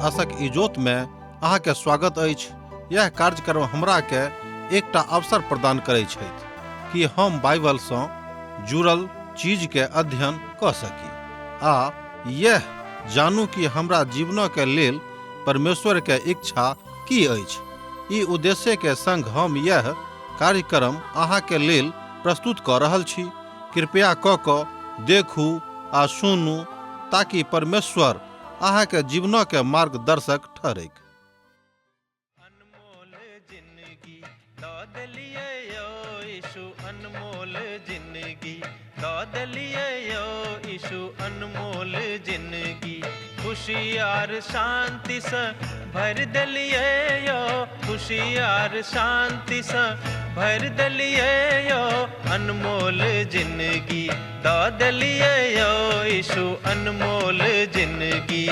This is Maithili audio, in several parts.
आशक इजोत में अहाँ के स्वागत अछि। यह कार्यक्रम हमरा के एकटा अवसर प्रदान करै छथि कि हम बाइबल सँ जुड़ल चीज के अध्ययन कऽ सकी आ यह जानू कि हमरा जीवन के लेल परमेश्वर के इच्छा की अछि। ई उद्देश्य के संग हम यह कार्यक्रम अहाँ के लेल प्रस्तुत कऽ रहल छी। कृपया कऽ कऽ देखू आ सुनू ताकि परमेश्वर अहाँ के जीवन के मार्गदर्शक ठहरैक। अनमोल जिंदगी दऽ देलियै यौ यीशु, अनमोल जिंदगी दऽ देलियै यौ यीशु, अनमोल जिंदगी खुशी आर शांतिसँ भरि देलियै यौ, खुशी आर शांतिसँ भरि देलियै यौ, अनमोल जिंदगी दऽ देलियै यौ यीशु, अनमोल जिंदगी।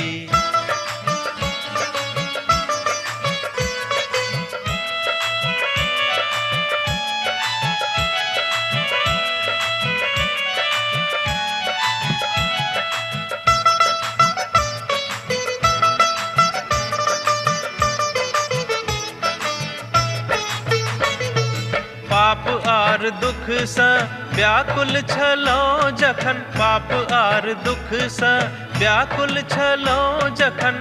पाप आर दुख सँ व्याकुल छलहुँ जखन, पाप आर दुख सँ व्याकुल छलहुँ जखन,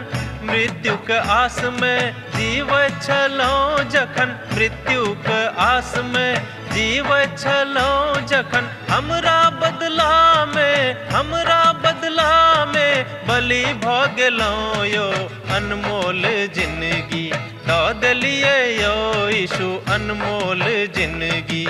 मृत्युक आस में जीवैत छलहुँ जखन, मृत्युक आस में जीवैत छलहुँ जखन, हमरा बदला में, हमरा बदला में बलि भऽ गेलहुँ यौ, अनमोल जिंदगी दऽ देलियै यौ यीशु, अनमोल जिंदगी।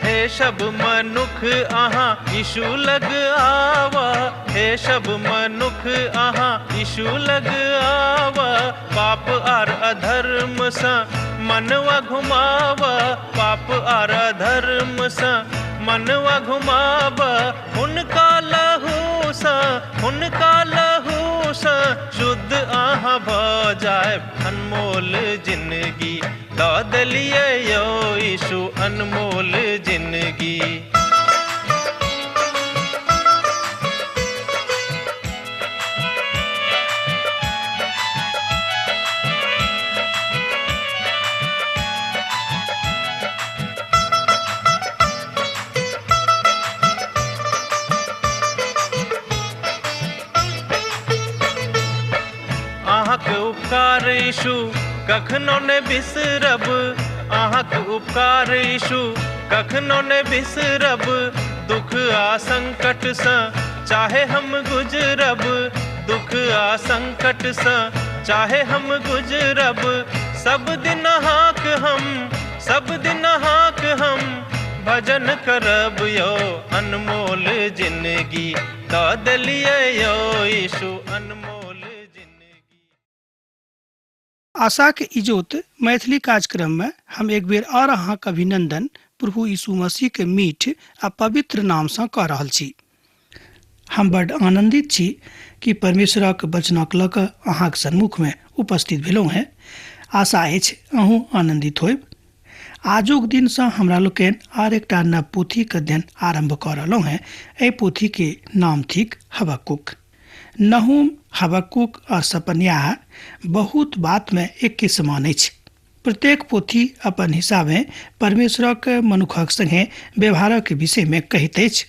हे सब मनुख अहाँ यीशु लग आवा, हे सब मनुख अहाँ यीशु लग आवा, पाप आर अधर्म सँ मनवा घुमावा, पाप आर अधर्म सँ मनवा घुमावा, हुनका लहू सँ, हुनका लहू सँ शुद्ध अहाँ भऽ जायब, अनमोल जिंदगी दऽ देलियै यौ यीशु, अनमोल जिंदगी। अहाँके उपकार यीशु कखनो ने बिसरब, अहाँके उपकार यीशु कखनो ने बिसरब, दुख आ संकट सँ चाहे हम गुजरब, दुख आ संकट सँ चाहे हम गुजरब, सब दिन अहाँक हम, सब दिन अहाँक हम भजन करब यौ, अनमोल जिंदगी दऽ देलियै यौ यीशु, अनमोल जिंदगी। आशाक इजोत मैथिली कार्यक्रम में हम एक बेर और अहाँक अभिनंदन प्रभु यीशु मसीह के मीठ आ पवित्र नाम सँ कऽ रहल छी। हम बड आनंदित छी कि परमेश्वरक वचनक लऽ कऽ अहाँक सन्मुख में उपस्थित भेलहुँ हेँ। आशा अछि अहूँ आनंदित होयब। आजुक दिनसँ हमरा लोकनि आर एकटा नव पोथीक अध्ययन आरम्भ कऽ रहलहुँ हेँ। एहि पोथीके नाम थिक हबक्कुक। नहूम, हबक्कुक और सपन्याह बहुत बातमे एके समान अछि। प्रत्येक पोथी अपन हिसाबे परमेश्वरक मनुखक संगे व्यवहारक विषयमे कहैत अछि।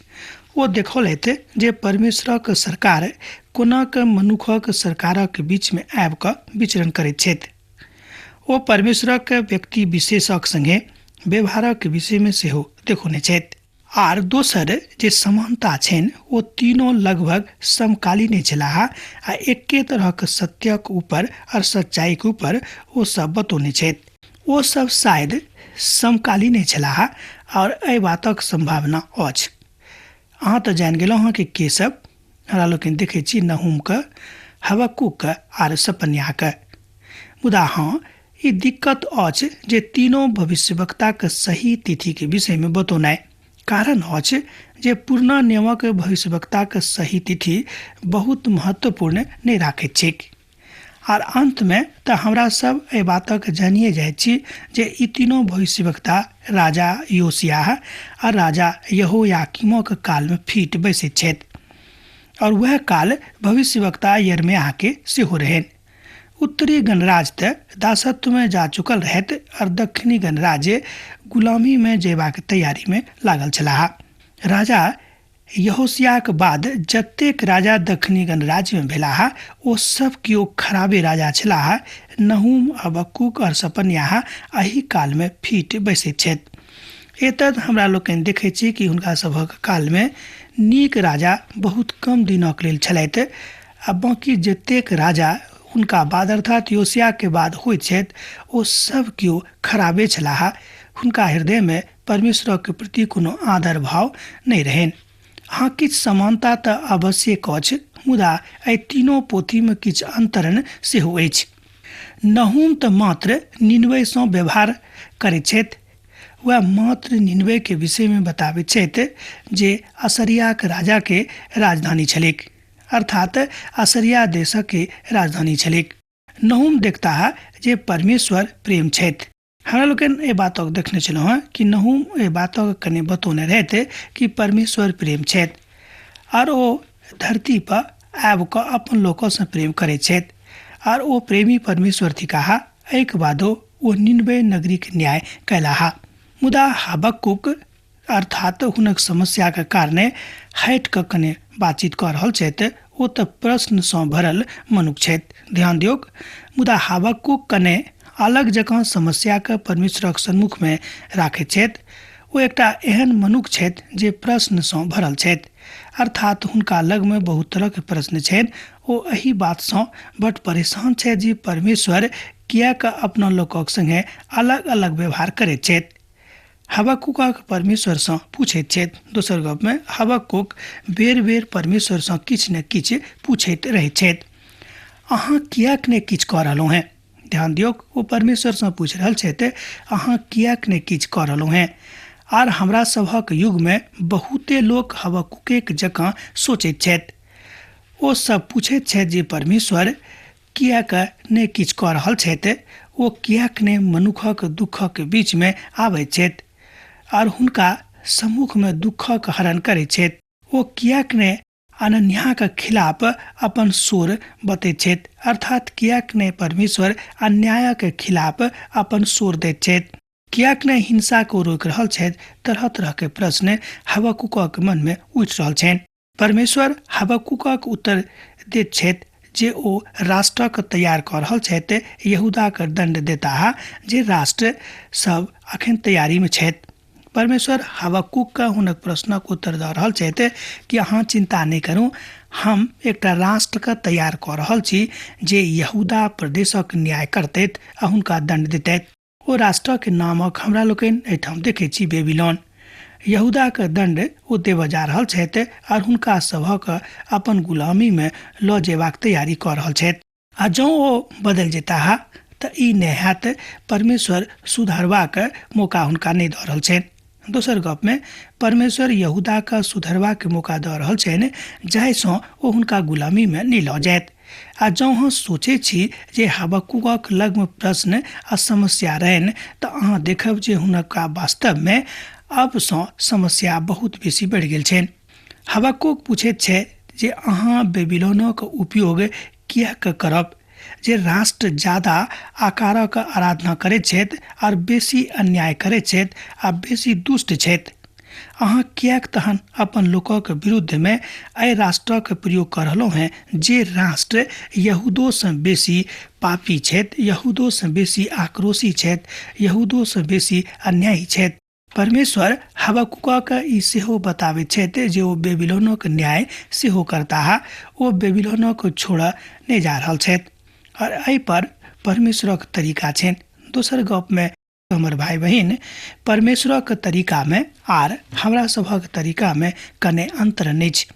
ओ देखौलथि जे परमेश्वरक सरकार कोनाक मनुखक सरकारक बीचमे आबि कऽ विचरण करैत छथि। ओ परमेश्वरक व्यक्ति विशेषक संगे व्यवहारक विषयमे सेहो देखौने छथि। आर दोसर जे समानता छनि ओ तीनों लगभग समकालीने छलाह आ एके तरहक सत्यक ऊपर और सच्चाईक ऊपर ओ सब बतौने छथि। ओ सब शायद समकालीने छलाह और एहि बातक संभावना अछि। अहाँ तऽ जानि गेलहुँ हँ कि के सब हमरा लोकनि देखै छी नहूमके, हबक्कूकके आर सपन्याहके। मुदा हँ, ई दिक्कत अछि जे तीनों भविष्यवक्ताक सही तिथिके विषयमे बतौनाइ, कारण अछि जे पुरना नियमक भविष्यवक्ताक सही तिथि बहुत महत्वपूर्ण नहि राखैत छैक। आर अंतमे तऽ हमरा सब एहि बातक जानिए जाइत छी जे ई तीनों भविष्यवक्ता राजा योशियाह आ राजा यहोयाकीमक कालमे फिट बैसैत छथि और वएह काल भविष्यवक्ता यिर्मयाहके सेहो रहनि। उत्तरी गणराज्य तऽ दासत्वमे जा चुकल रहथि और दक्षिणी गणराज्य गुलामीमे जयबाक तैयारीमे लागल छलाह। राजा यहोशियाक बाद जतेक राजा दक्षिणी गणराज्यमे भेलाह ओ सब केओ खराबे राजा छलाह। नहूम, हबक्कूक और सपन्याह एहि कालमे फिट बैसैत छथि। एतद हमरा लोकनि देखैत छी कि हुनका सभक कालमे नीक राजा बहुत कम दिनक लेल छलथि आ बाँकी जतेक राजा हुनका बाद अर्थात योशियाके बाद होइत छथि ओ सब केओ खराबे छलाह। हुनका हृदयमे परमेश्वरक प्रति कोनो आदर भाव नहि रहनि। हाँ, किछु समानता तऽ आवश्यक अछि, मुदा एहि तीनों पोथीमे किछु अंतरण सेहो अछि। नहूम तऽ मात्र निनवेसँ व्यवहार करैत छथि, वएह मात्र निनवेके विषयमे बताबैत छथि जे असरियाक राजाके राजधानी छलैक, अर्थात असरिया देशके राजधानी छलैक। नहूम देखताह जे परमेश्वर प्रेम छथि। हमरा लोकनि एहि बातक देखने छलहुँ हँ कि नहूम एहि बातक कने बतौने रहथि कि परमेश्वर प्रेम छथि आर ओ धरती पर आबि कऽ अपन लोकसँ प्रेम करैत छथि आर ओ प्रेमी परमेश्वर थिकाह। एहिके बादो ओ निनवे नगरीके न्याय कयलाह। मुदा हबक्कूक अर्थात हुनक समस्याके कारणे हटि कऽ कने बातचीत कऽ रहल छथि। ओ तऽ प्रश्नसँ भरल मनुख छथि, ध्यान दियौक। मुदा हबक्कूक कने अलग जकाँ समस्याके परमेश्वरक सम्मुखमे राखैत छथि। ओ एकटा एहन मनुख छथि जे प्रश्नसँ भरल छथि, अर्थात हुनका लगमे बहुत तरहके प्रश्न छनि। ओ एहि बातसँ बड परेशान छथि जे परमेश्वर किएक अपना लोकक संगे अलग अलग व्यवहार करैत छथि। हबक्कूक परमेश्वरसँ पूछैत छथि। दोसर गपमे हबक्कूक बेर बेर परमेश्वरसँ किछु ने किछु पूछैत रहैत छथि। अहाँ किएक ने किछु कऽ रहलहुँ हेँ? ध्यान दियौक, ओ परमेश्वरसँ पूछि रहल छथि, अहाँ किएक ने किछु कऽ रहलहुँ हेँ? आर हमरा सभक युगमे बहुते लोक हबक्कूके जकाँ सोचैत छथि। ओ सब पूछैत छथि जे परमेश्वर किएक ने किछु कऽ रहल छथि, ओ किएक ने मनुखक दुःखक बीचमे आबैत छथि आर हुनका सम्मुखमे दुःखक हरण करैत छथि, ओ किएक ने अनन्याक खिलाफ अपन स्वर बतैत छथि, अर्थात किएक ने परमेश्वर अन्यायक खिलाफ अपन स्वर दैत छथि, किएक ने हिंसा को रोकि रहल छथि। तरह तरह के प्रश्न हबक्कूकक मनमे उठि रहल छनि। परमेश्वर हबक्कूकक उत्तर दैत छथि जे ओ राष्ट्रक तैयार कऽ रहल छथि, यहूदाक दंड देताह जे राष्ट्र सब अखन तैयारीमे छथि। परमेश्वर हबक्कूकके हुनक प्रश्नक उत्तर दऽ रहल छथि कि अहाँ चिंता नहि करू, हम एकटा राष्ट्रके तैयार कऽ रहल छी जे यहूदा प्रदेशक न्याय करतैत आ हुनका दंड देतैत। ओ राष्ट्रक नामक हमरा लोकनि एहिठाम देखै छी बेबीलोन। यहूदाक दंड ओ देबऽ जा रहल छथि आर हुनका सभक अपन गुलामीमे लऽ जेबाक तैयारी कऽ रहल छथि। आ जँ ओ बदलि जेताह तऽ ई नहि हैत, परमेश्वर सुधारबाक मौका हुनका नहि दऽ रहल छनि। दोसर गपमे परमेश्वर यहूदाके सुधरबाक मौका दऽ रहल छनि जाहिसँ ओ हुनका गुलामीमे नहि लऽ जायत। आ जँ अहाँ सोचै छी जे हबक्कूकक लगमे प्रश्न आ समस्या रहनि तऽ अहाँ देखब जे हुनका वास्तवमे अबसँ समस्या बहुत बेसी बढ़ि गेल छनि। हबक्कूक पूछैत छै जे अहाँ बेबीलोनक उपयोग किएक करब, जे राष्ट्र ज्यादा आकारक आराधना करैत छथि आर बेसी अन्याय करैत छथि आ बेसी दुष्ट छथि। अहाँ किएक तहन अपन लोकक विरुद्धमे एहि राष्ट्रक प्रयोग कऽ रहलहुँ हेँ जे राष्ट्र यहूदोसँ बेसी पापी छथि, यहूदोसँ बेसी आक्रोशी छथि, यहूदोसँ बेसी अन्यायी छथि। परमेश्वर हबक्कूकके ई सेहो बताबैत छथि जे ओ बेबीलोनक न्याय सेहो करताह, ओ बेबीलोनक छोड़ऽ नहि जा रहल छथि और एहि पर परमेश्वरक तरीका छनि। दोसर गपमे हमर भाई बहिन, परमेश्वरक तरीकामे आर हमरा सभक तरीकामे कने अंतर नहि छै।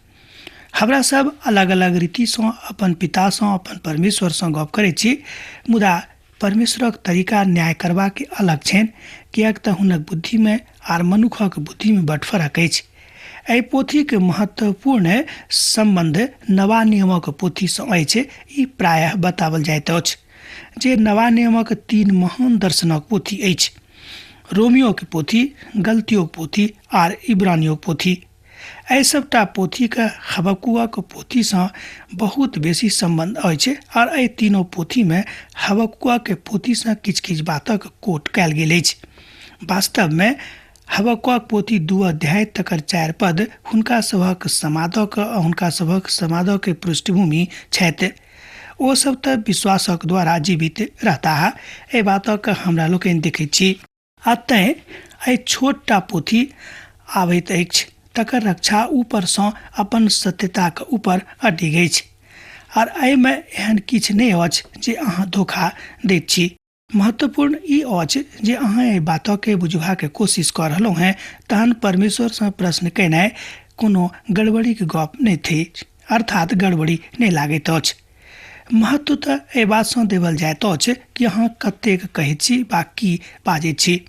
हमरा सब अलग अलग रीतिसँ अपन पितासँ अपन परमेश्वरसँ गप करै छी, मुदा परमेश्वरक तरीका न्याय करबाके अलग छनि, किएक तऽ हुनक बुद्धिमे आर मनुखक बुद्धिमे बड फरक अछि। एहि पोथीके महत्वपूर्ण सम्बन्ध नवा नियमक पोथीसँ अछि। ई प्रायः बताओल जाइत अछि जे नवा नियमक 3 महान दर्शनक पोथी अछि, रोमियोके पोथी, गलतियोक पोथी आर इब्रानियोक पोथी। एहि सबटा पोथीके हबकुआक पोथीसँ बहुत बेसी सम्बन्ध अछि आर एहि तीनों पोथीमे हबकुआके पोथीसँ किछु किछु बातक कोट कयल गेल अछि। वास्तवमे हबकुआक पोथी 2 अध्याय तकर 4 पद हुनका सभक समादक हुनका सभक समादके पृष्ठभूमि छथि। ओ सब तऽ विश्वासक द्वारा जीवित रहताह, एहि बातक हमरा लोकनि देखैत छी। आ तैँ एहि छोटटा पोथी आबैत अछि तकर रक्षा ऊपरसँ अपन सत्यताक ऊपर अडिग अछि आर एहिमे एहन किछु नहि अछि जे अहाँ धोखा दैत छी। महत्वपूर्ण ई अछि जे अहाँ एहि बातके बुझबाक कोशिश कऽ रहलहुँ हेँ, तहन परमेश्वरसँ प्रश्न केनाइ कोनो गड़बड़ीके गप नहि थिक, अर्थात गड़बड़ी नहि लागैत अछि। महत्व तऽ एहि बातसँ देवल जाइत अछि कि अहाँ कतेक कहैत छी वा की बाजैत छी।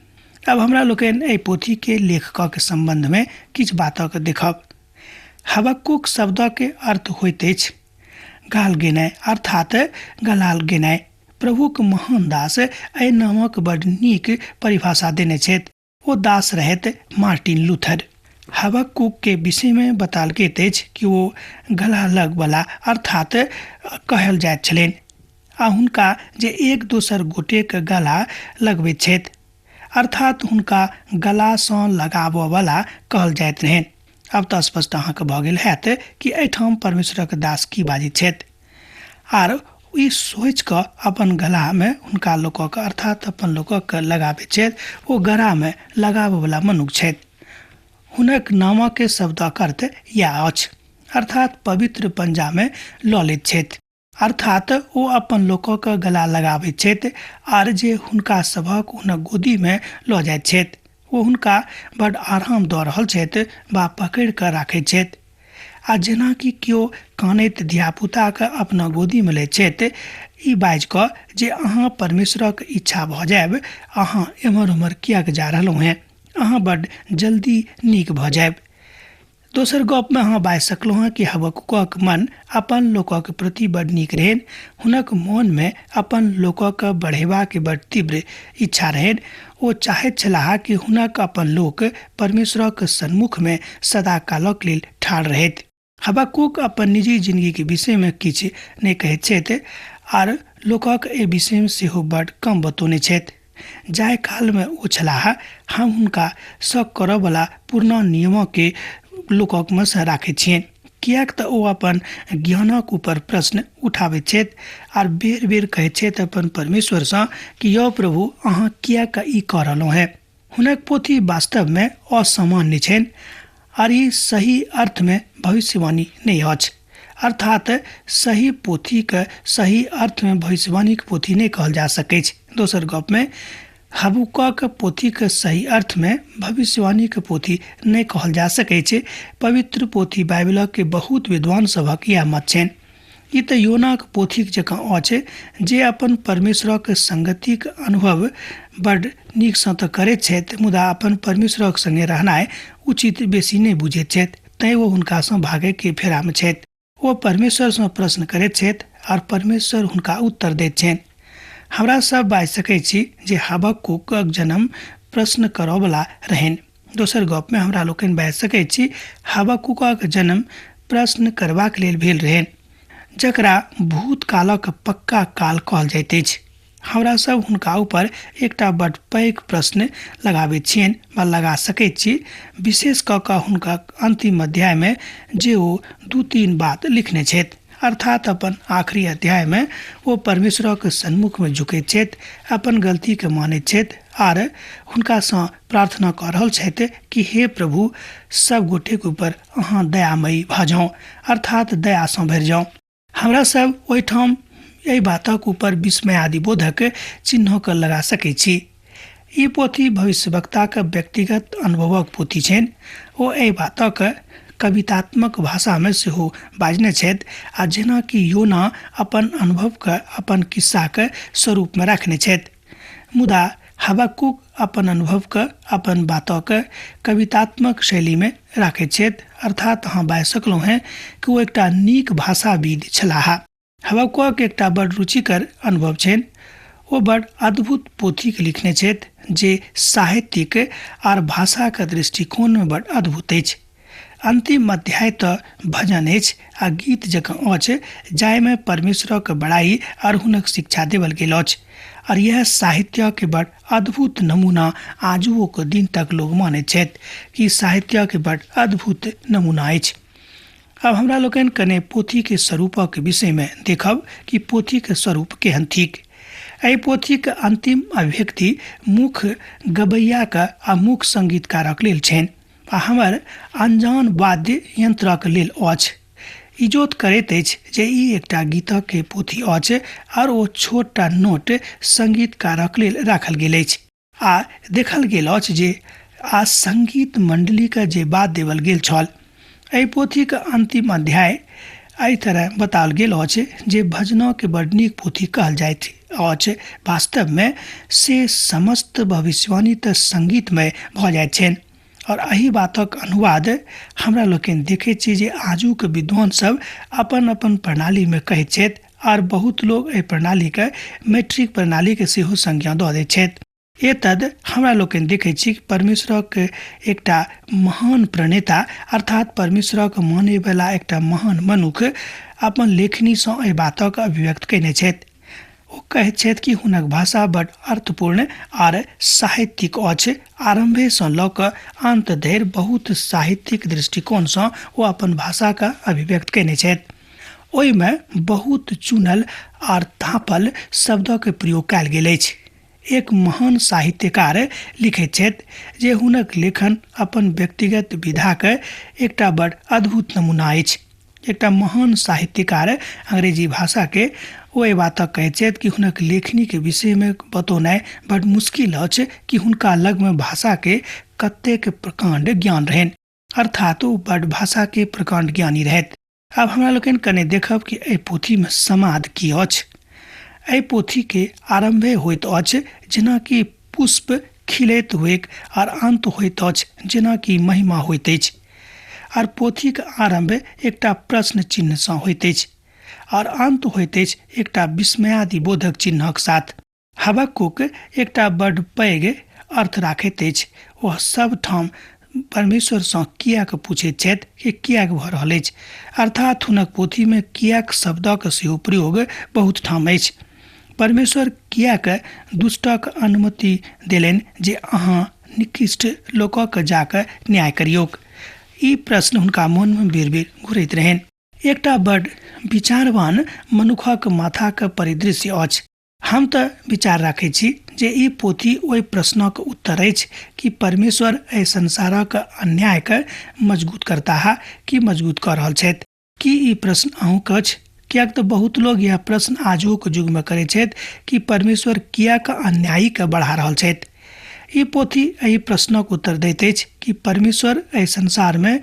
अब हमरा लोकनि एहि पोथीके लेखकक सम्बन्धमे किछु बातक देखब। हबक्कुक शब्दके अर्थ होइत अछि गाल गेनाइ, अर्थात गलाल गेनाइ। प्रभुक महान दास एहि नामक बड नीक परिभाषा देने छथि। ओ दास रहैत मार्टिन लूथर। हबक्कुक के विषयमे बताल गेल अछि कि ओ गला लगवला अर्थात कहल जाइत छलनि आ हुनका जे एक दोसर गोटेके गला लगबैत छथि, अर्थात हुनका गलासँ लगाबऽवला कहल जाइत रहनि। आब तऽ स्पष्ट अहाँके भऽ गेल हैत कि एहिठाम परमेश्वरक दास की बाजैत छथि। आर ई सोचि कऽ अपन गलामे हुनका लोकक अर्थात अपन लोकक लगाबैत छथि, ओ गरामे लगाबऽवला मनुख छथि। हुनक नामके शब्दक अर्थ इएह अछि, अर्थात पवित्र पंजामे लऽ लैत छथि, अर्थात ओ अपन लोकक गला लगाबैत छथि आर जे हुनका सभक हुनक गोदीमे लऽ जाइत छथि। ओ हुनका बड आराम दऽ रहल छथि वा पकड़ि कऽ राखैत छथि। आ जेनाकि केओ कानैत धियापुताके अपना गोदीमे लैत छथि, ई बाजि कऽ जे अहाँ परमेश्वरक इच्छा भऽ जायब, अहाँ एम्हर ओम्हर किएक जा रहलहुँ हेँ, अहाँ बड जल्दी नीक भऽ जायब। दोसर गपमे अहाँ बाजि सकलहुँ हेँ कि हबकुकक मन अपन लोकक प्रति बड नीक रहनि। हुनक मोनमे अपन लोकक बढ़ेबाक बड तीव्र इच्छा रहनि। ओ चाहैत छलाह कि हुनक अपन लोक परमेश्वरक सन्मुखमे सदाकालक लेल ठाढ़ रहैत। हबकुक अपन निजी जिंदगीके विषयमे किछु नहि कहैत छथि आर लोकक एहि विषयमे सेहो बड कम बतौने छथि। जाहि कालमे ओ छलाह, हम हुनका शक करऽवला पुरना नियमके लोककमे सँ राखैत छियनि, किएक तऽ ओ अपन ज्ञानक ऊपर प्रश्न उठाबैत छथि आर बेर बेर कहैत छथि अपन परमेश्वरसँ कि यौ प्रभु, अहाँ किएक ई कऽ रहलहुँ हेँ। हुनक पोथी वास्तवमे असामान्य छनि आर ई सही अर्थमे भविष्यवाणी नहि अछि, अर्थात सही पोथीके सही अर्थमे भविष्यवाणीक पोथी नहि कहल जा सकैछ। दोसर गपमे हबकुकक पोथीके सही अर्थमे भविष्यवाणीक पोथी नहि कहल जा सकैछ। पवित्र पोथी बाइबलक बहुत विद्वान सभक इएह मत छनि। ई तऽ योनाक पोथीक जकाँ अछि जे अपन परमेश्वरक संगतिक अनुभव बड नीकसँ तऽ करैत छथि, मुदा अपन परमेश्वरक संगे रहनाइ उचित बेसी नहि बुझैत छथि, तैँ ओ हुनकासँ भागयके फेरामे छथि। ओ परमेश्वरसँ प्रश्न करैत छथि आर परमेश्वर हुनका उत्तर दैत छनि। हमरा सब बाजि सकैत छी जे हबकुकक जन्म प्रश्न करऽवला रहनि। दोसर गपमे हमरा लोकनि बाजि सकैत छी हबकुकक जन्म प्रश्न करबाक लेल भेल रहनि, जकरा भूतकालक पक्का काल कहल जाइत अछि। हमरा सब हुनका ऊपर एकटा बड पैघ प्रश्न लगाबैत छियनि वा लगा सकैत छी, विशेष कऽ कऽ हुनका अंतिम अध्यायमे जे ओ 2-3 बात लिखने छथि, अर्थात अपन आखिरी अध्यायमे ओ परमेश्वरक सन्मुखमे झुकैत छथि, अपन गलतीके मानैत छथि आर हुनकासँ प्रार्थना कऽ रहल छथि कि हे प्रभु, सब गोटेके ऊपर अहाँ दयामयी भऽ जाउ, अर्थात दयासँ भरि जाउ। हमरा सब ओहिठाम एहि बातक ऊपर विस्मयादिबोधक चिन्हके लगा सकैत छी। ई पोथी भविष्यवक्ताक व्यक्तिगत अनुभवक पोथी छनि। ओ एहि बातक कवितात्मक भाषामे सेहो बाजने छथि आ जेनाकि योना अपन अनुभवके अपन किस्साके स्वरूपमे रखने छथि। मुदा हबक्कुक अपन अनुभवके अपन बातके कवितात्मक शैलीमे राखैत छथि, अर्थात अहाँ बाजि सकलहुँ हेँ कि ओ एकटा नीक भाषाविद छलाह। हबक्कुक एकटा बड़ रुचिकर अनुभव छनि। ओ बड़ अद्भुत पोथीके लिखने छथि जे साहित्यिक आर भाषाके दृष्टिकोणमे बड़ अद्भुत अछि। अंतिम अध्याय तऽ भजन अछि आ गीत जकाँ अछि जाहिमे परमेश्वरक बड़ाई आर हुनक शिक्षा देवल गेल अछि और यह साहित्यके बड़ अद्भुत नमूना आजुओ दिन तक लोग मानैत छथि कि साहित्यके बड़ अद्भुत नमूना अछि। आब हमरा लोकनि कने पोथीके स्वरूपक विषयमे देखब कि पोथीके स्वरूप केहन थिक। एहि पोथीके अंतिम अभिव्यक्ति मुख्य गबैयाके आ मुख्य संगीतकारक लेल छनि आ हमर अनजान वाद्य यंत्रक लेल अछि। इजोत करैत अछि जे ई एकटा गीतक पोथी अछि आर ओ छोटटा नोट संगीतकारक लेल राखल गेल अछि आ देखल गेल अछि जे आ संगीत मंडलीके जे बात देवल गेल छल। एहि पोथीके अंतिम अध्याय एहि तरह बताओल गेल अछि जे भजनोके बड नीक पोथी कहल जाइत अछि। वास्तवमे से समस्त भविष्यवाणी तऽ संगीतमय भऽ जाइत छनि और एहि बातक अनुवाद हमरा लोकनि देखैत छी जे आजुक विद्वान सब अपन अपन प्रणालीमे कहैत छथि आर बहुत लोग एहि प्रणालीके मैट्रिक प्रणालीके सेहो संज्ञा दऽ दैत छथि। एतद हमरा लोकनि देखैत छी कि परमेश्वरक एकटा महान प्रणेता अर्थात परमेश्वरक मानैवला एकटा महान मनुख अपन लेखनीसँ एहि बातक अभिव्यक्त कयने छथि। ओ कहैत छथि कि हुनक भाषा बड अर्थपूर्ण आर साहित्यिक अछि। आरम्भेसँ लऽ कऽ अन्त धरि बहुत साहित्यिक दृष्टिकोणसँ ओ अपन भाषाके अभिव्यक्त कयने छथि। ओहिमे बहुत चुनल आर थापल शब्दक प्रयोग कयल गेल अछि। एक महान साहित्यकार लिखैत छथि जे हुनक लेखन अपन व्यक्तिगत विधाके एकटा बड़ अद्भुत नमूना अछि। एकटा महान साहित्यकार अंग्रेजी भाषाके ओ एहि बातक कहैत छथि कि हुनक लेखनीके विषयमे बतौनाइ बड़ मुश्किल अछि कि हुनका लगमे भाषाके कतेक प्रकाण्ड ज्ञान रहनि, अर्थात ओ बड़ भाषाके प्रकाण्ड ज्ञानी रहथि। आब हमरा लोकनि कने देखब कि एहि पोथीमे समाद की अछि। एहि पोथीके आरम्भे होइत अछि जेनाकि पुष्प खिलैत होइक आर अन्त होइत अछि जेनाकि महिमा होइत अछि। आर पोथीके आरम्भ एकटा प्रश्न चिन्हसँ होइत अछि आर अन्त होइत अछि एकटा विस्मयादि बोधक चिन्हक साथ। हबक्कुक एकटा बड पैघ अर्थ राखैत अछि। ओ सब ठाम परमेश्वरसँ किएक पूछैत छथि कि किएक भऽ रहल अछि, अर्थात हुनक पोथीमे किएक शब्दक सेहो प्रयोग बहुत ठाम अछि। परमेश्वर किएक दुष्टक अनुमति देलनि जे अहाँ निकृष्ट लोकक जाकऽ न्याय करियौक? ई प्रश्न हुनका मोनमे बेर बेर घुरैत रहनि। एकटा बड विचारवान मनुखक माथाक परिदृश्य अछि। हम तऽ विचार राखै छी जे ई पोथी ओहि प्रश्नक उत्तर अछि कि परमेश्वर एहि संसारक अन्यायके मजगूत करताह कि मजगूत कऽ रहल छथि। की ई प्रश्न अहूँके अछि? किएक तऽ बहुत लोग यह प्रश्न आजुक युगमे करै छथि कि परमेश्वर किएक अन्यायीके बढ़ा रहल छथि। ई पोथी एहि प्रश्नक उत्तर दैत अछि कि परमेश्वर एहि संसारमे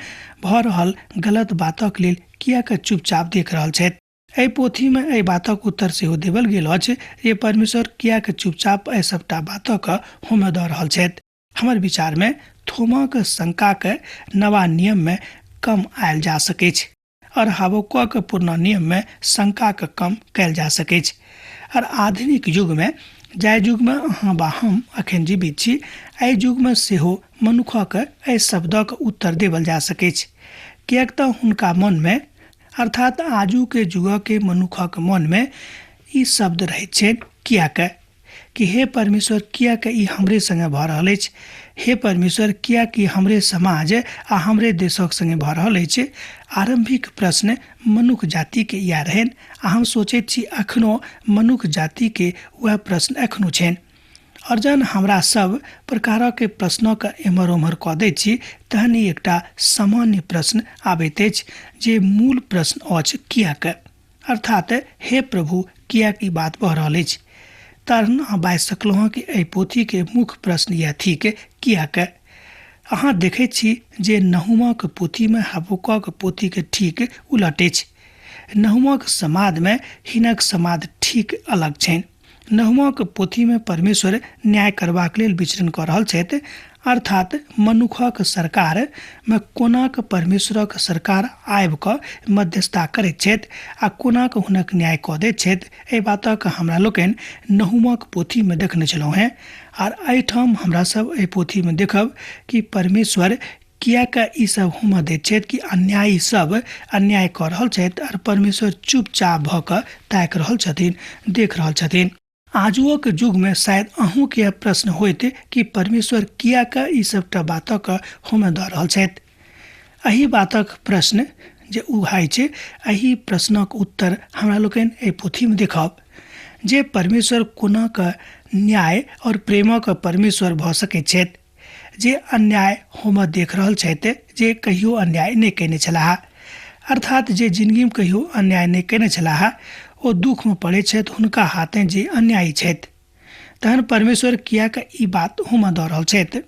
भऽ रहल गलत बातक लेल किएक चुपचाप देख रहल छथि। एहि पोथीमे एहि बातक उत्तर सेहो देवल गेल अछि जे परमेश्वर किएक चुपचाप एहि सबटा बातक होमय दऽ रहल छथि। हमर विचारमे थोमाक शंकाके नवा नियममे कम आयल जा सकैछ और हबक्कुक पुरना नियममे शंकाके कम कयल जा सकैछ। और आधुनिक युगमे, जाहि युगमे अहाँ वा हम अखन जीवित छी, एहि युगमे सेहो मनुखक एहि शब्दक उत्तर देवल जा सकैछ, किएक तऽ हुनका मनमे, अर्थात आजुके युगके मनुखक मनमे ई शब्द रहैत छै किएक, कि हे परमेश्वर किएक ई हमरे संगे भऽ रहल अछि, हे परमेश्वर किएक ई हमरे समाज आ हमरे देशक संगे भऽ रहल अछि। आरम्भिक प्रश्न मनुख जातिके इएह रहनि आ हम सोचैत छी अखनो मनुख जातिके वएह प्रश्न एखनो छनि। और जहन हमरा सब प्रकारक प्रश्नक एम्हर ओम्हर कऽ दैत छी तहन ई एकटा सामान्य प्रश्न आबैत अछि जे मूल प्रश्न अछि किएक, अर्थात हे प्रभु किएक ई बात भऽ रहल अछि। तहन अहाँ बाजि सकलहुँ हँ कि एहि पोथीके मुख्य प्रश्न इएह थिक किएक। अहाँ देखैत छी जे नहुमक पोथीमे हबक्कूकक पोथीके ठीक उलट अछि। नहुमक समादमे हिनक समाद ठीक अलग छनि। नहुमक पोथीमे परमेश्वर न्याय करबाक लेल विचरण कऽ रहल छथि, अर्थात मनुखक सरकारमे कोनाक परमेश्वरक सरकार आबि कऽ मध्यस्थता करैत छथि आ कोनाक हुनक न्याय कऽ दैत छथि। एहि बातक हमरा लोकनि नहुमक पोथीमे देखने छलहुँ हेँ। आर एहिठाम हमरा सब एहि पोथीमे देखब कि परमेश्वर किएक ई सब होमऽ दैत छथि कि अन्यायी सब अन्याय कऽ रहल छथि आर परमेश्वर चुपचाप भऽ कऽ ताकि रहल छथिन, देख रहल छथिन। आजुओक युगमे शायद अहूँके यह प्रश्न होइत कि परमेश्वर किएक ई सबटा बातक होमऽ दऽ रहल छथि। एहि बातक प्रश्न जे उघाइ छै, एहि प्रश्नक उत्तर हमरा लोकनि एहि पोथीमे देखब जे परमेश्वर कोना कऽ न्याय और प्रेमक परमेश्वर भऽ सकैत छथि, जे अन्याय होमऽ देख रहल छथि, जे कहियो अन्याय नहि कयने छलाह, अर्थात जे जिनगीमे कहियो अन्याय नहि कयने छलाह, ओ दुखमे पड़ैत छथि हुनका हाथे जे अन्यायी छथि। तहन परमेश्वर किएक ई बात होमऽ दऽ रहल छथि?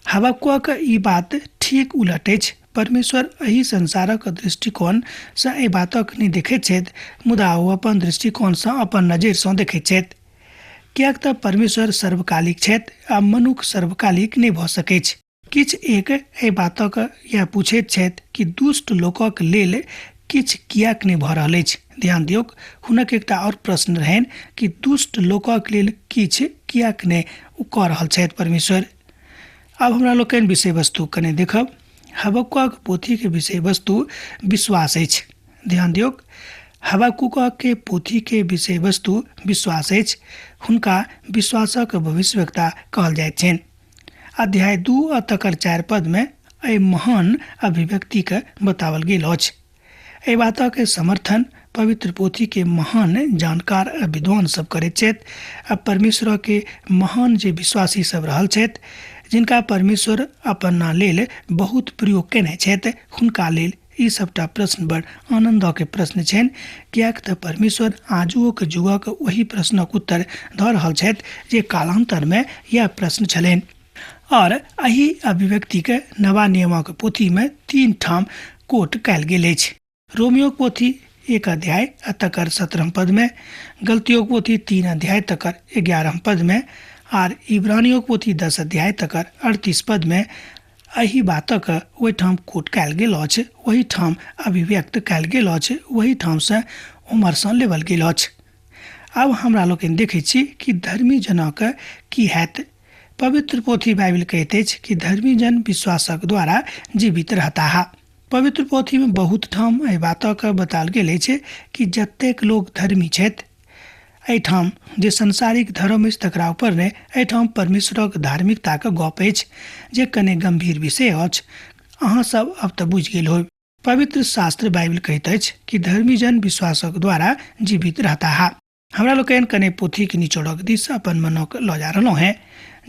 हबक्कूक ई बात ठीक उलट अछि। परमेश्वर एहि संसारक दृष्टिकोणसँ एहि बातक नहि देखैत छथि, मुदा ओ अपन दृष्टिकोणसँ अपन नजरिसँ देखैत छथि, किएक तऽ परमेश्वर सर्वकालिक छथि आ मनुख सर्वकालिक नहि भऽ सकैछ। किछु एक एहि बातक इएह पूछैत छथि कि दुष्ट लोकक लेल किछु किएक नहि भऽ रहल अछि। ध्यान दियौक, हुनक एकटा आओर प्रश्न रहनि कि दुष्ट लोकक लेल किछु किएक नहि ओ कऽ रहल छथि परमेश्वर। आब हमरा लोकनि विषय वस्तु कने देखब। हबक्कूक पोथीके विषय वस्तु विश्वास अछि। ध्यान दियौक, हबक्कूक पोथीके विषय वस्तु विश्वास अछि। हुनका विश्वासक भविष्यवक्ता कहल जाइत छनि। अध्याय 2 आ तकर 4 पदमे एहि महान अभिव्यक्तिके बताओल गेल अछि। एहि बातक समर्थन पवित्र पोथीके महान जानकार आ विद्वान सब करैत छथि आ परमेश्वरके महान जे विश्वासी सब रहल छथि, जिनका परमेश्वर अपना लेल बहुत प्रयोग केने छथि, हुनका लेल ई सबटा प्रश्न बड़ आनन्दके प्रश्न छनि, किएक तऽ परमेश्वर आजुओक युगक ओहि प्रश्नक उत्तर दऽ रहल छथि जे कालान्तरमे यैह प्रश्न छलनि। और एहि अभिव्यक्तिके नवा नियमक पोथीमे 3 ठाम कोट कयल गेल अछि। रोमियोक पोथी 1 अध्याय आ तकर 17 पदमे, गलतियोक पोथी 3 अध्याय तकर 11 पदमे, आर इब्रानियोक पोथी 10 अध्याय तकर 38 पदमे एहि बातक ओहिठाम कोट कयल गेल अछि, ओहिठाम अभिव्यक्त कयल गेल अछि, ओहिठामसँ उमरसँ लेबल गेल अछि। आब हमरा लोकनि देखैत छी कि धर्मी जनक की हैत। पवित्र पोथी बाइबिल कहैत अछि कि धर्मी जन विश्वासक द्वारा जीवित रहताह। पवित्र पोथीमे बहुत ठाम एहि बातक बताओल गेल अछि कि जतेक लोक धर्मी छथि, एहिठाम जे सांसारिक धर्म अछि तकरा ऊपर नहि, एहिठाम परमेश्वरक धार्मिकताक गप अछि जे कने गंभीर विषय अछि। अहाँ सब अब तऽ बुझि गेल होयब। पवित्र शास्त्र बाइबिल कहैत अछि कि धर्मी जन विश्वासक द्वारा जीवित रहताह। हमरा लोकनि कने पोथीके निचोड़क दिस अपन मनक लऽ जा रहलहुँ हेँ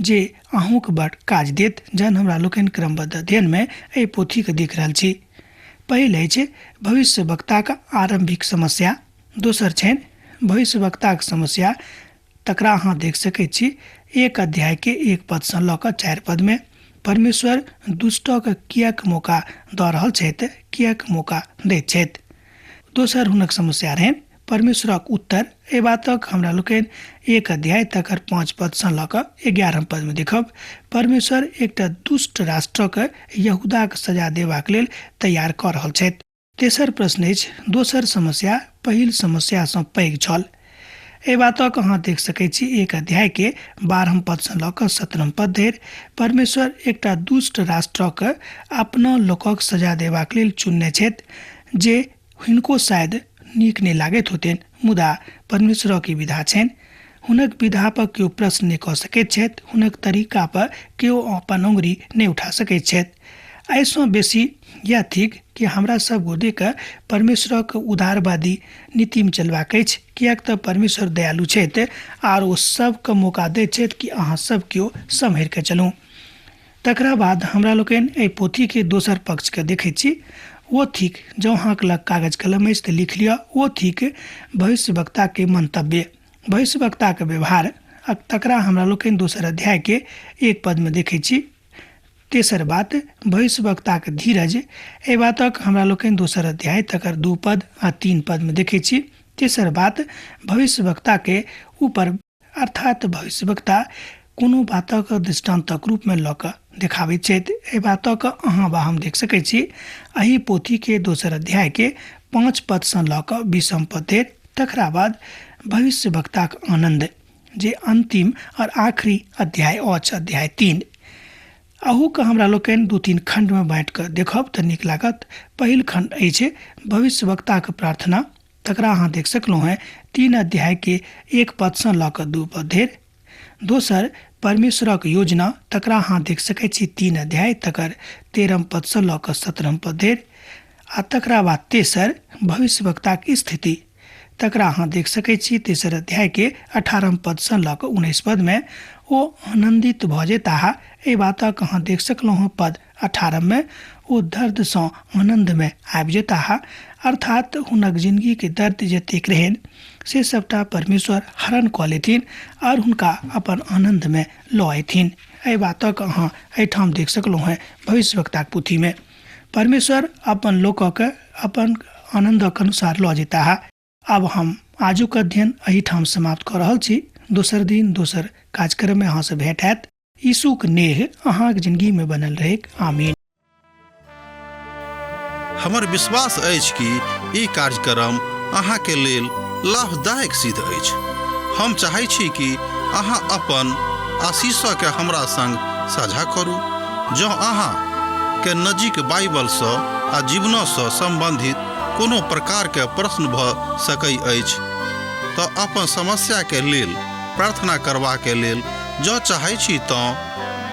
जे अहूँके बड़ काज देत, जहन हमरा लोकनि क्रमबद्ध अध्ययनमे एहि पोथीके देख रहल छी। पहिल अछि भविष्य वक्ताक आरम्भिक समस्या, दोसर छनि भविष्य वक्ताक समस्या, तकरा अहाँ देख सकैत छी 1 अध्यायके 1 पदसँ लऽ कऽ 4 पदमे। परमेश्वर दुष्टक किएक मौका दऽ रहल छथि, किएक मौका दैत छथि। दोसर हुनक समस्या रहनि परमेश्वरक उत्तर। एहि बातक हमरा लोकनि 1 अध्याय तकर 5 पदसँ लऽ कऽ 11 पदमे देखब। परमेश्वर एकटा दुष्ट राष्ट्रक यहूदाक सजा देबाक लेल तैयार कऽ रहल छथि। तेसर प्रश्न अछि दोसर समस्या पहिल समस्यासँ पैघ छल। एहि बातक अहाँ देख सकैत छी 1 अध्यायके 12 पदसँ लऽ कऽ 17 पद धरि। परमेश्वर एकटा दुष्ट राष्ट्रक अपना लोकक सजा देबाक लेल चुनने छथि जे हिनको शायद नीक नहि लागैत होतनि, मुदा परमेश्वरक ई विधा छनि। हुनक विधा पर केओ प्रश्न नहि कऽ सकैत छथि, हुनक तरीका पर केओ अपन उंगरी नहि उठा सकैत छथि। एहिसँ बेसी यैह थिक कि हमरा सब गोटेके परमेश्वरक उदारवादी नीतिमे चलबाक अछि, किएक तऽ परमेश्वर दयालु छथि आर ओ सबके मौका दैत छथि कि अहाँ सब केओ सम्हरि कऽ चलू। तकरा बाद हमरा लोकनि एहि पोथीके दोसर पक्षके देखैत छी, ओ थिक, जँ अहाँके लग कागज कलम अछि तऽ लिख लिअ, ओ थिक भविष्यवक्ताके मंतव्य, भविष्यवक्ताके व्यवहार। आ तकरा हमरा लोकनि दोसर अध्यायके 1 पदमे देखैत छी। तेसर बात, भविष्यवक्ताक धीरज। एहि बातक हमरा लोकनि दोसर अध्याय तकर 2 पद आ 3 पद में देखै छी। तेसर बात, भविष्यवक्ताके ऊपर, अर्थात भविष्यवक्ता कोनो बातक दृष्टान्तक रूपमे लऽ कऽ देखाबैत छथि। एहि बातक अहाँ वा हम देख सकै छी एहि पोथीके दोसर अध्यायके 5 पदसँ लऽ कऽ 20 पद धरि। तकरा बाद भविष्यवक्ताक आनन्द, जे अंतिम और आखिरी अध्याय अछि, अध्याय 3। अहूके हमरा लोकनि 2-3 खण्डमे बाँटि कऽ देखब तऽ नीक लागत। पहिल खण्ड अछि भविष्यवक्ताक प्रार्थना, तकरा अहाँ देख सकलहुँ हेँ 3 अध्यायके 1 पदसँ लऽ कऽ 2 पद धरि। दोसर, परमेश्वरक योजना, तकरा अहाँ देख सकै छी 3 अध्याय तकर 13 पदसँ लऽ कऽ 17 पद धरि। आ तकरा बाद तेसर, भविष्यवक्ताक स्थिति, तकरा अहाँ देख सकै छी तेसर अध्यायके 18 पदसँ लऽ कऽ 19 पदमे। ओ आनन्दित भऽ जेताह, एहि बातक अहाँ देख सकलहुँ हँ पद 18 मे। ओ दर्दसँ आनन्दमे आबि जेताह, अर्थात हुनक जिंदगीके दर्द जतेक रहनि से सबटा परमेश्वर हरण कऽ लेथिन और हुनका अपन आनन्दमे लऽ अयथिन। एहि बातक अहाँ एहिठाम देख सकलहुँ हँ भविष्यवक्ताक पोथीमे। परमेश्वर अपन लोकक अपन आनन्दक अनुसार लऽ जेताह। आब हम आजुक अध्ययन एहिठाम समाप्त कऽ रहल छी। दोसर दिन दोसर कार्यक्रममे अहाँसँ भेंट हैत। यीशुक नेह अहाँक जिंदगीमे बनल रहैक। आमीन। हमर विश्वास अछि कि ई कार्यक्रम अहाँके लेल लाभदायक सिद्ध अछि। हम चाहै छी कि अहाँ अपन आशीषके हमरा संग साझा करू। जँ अहाँ के नजीक बाइबलसँ आ जीवनसँ सम्बन्धित कोनो प्रकारके प्रश्न भऽ सकै अछि तऽ अपन समस्याके लेल प्रार्थना करबाके लेल जँ चाहै छी तँ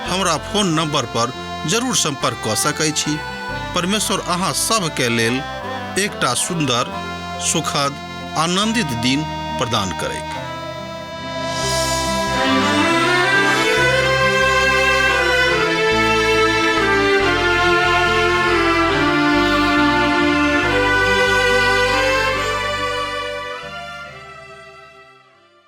हमरा फोन नंबर पर जरूर संपर्क कऽ सकै छी। परमेश्वर अहाँ सभके लेल एकटा सुन्दर, सुखद, आनंदित दिन प्रदान करैक।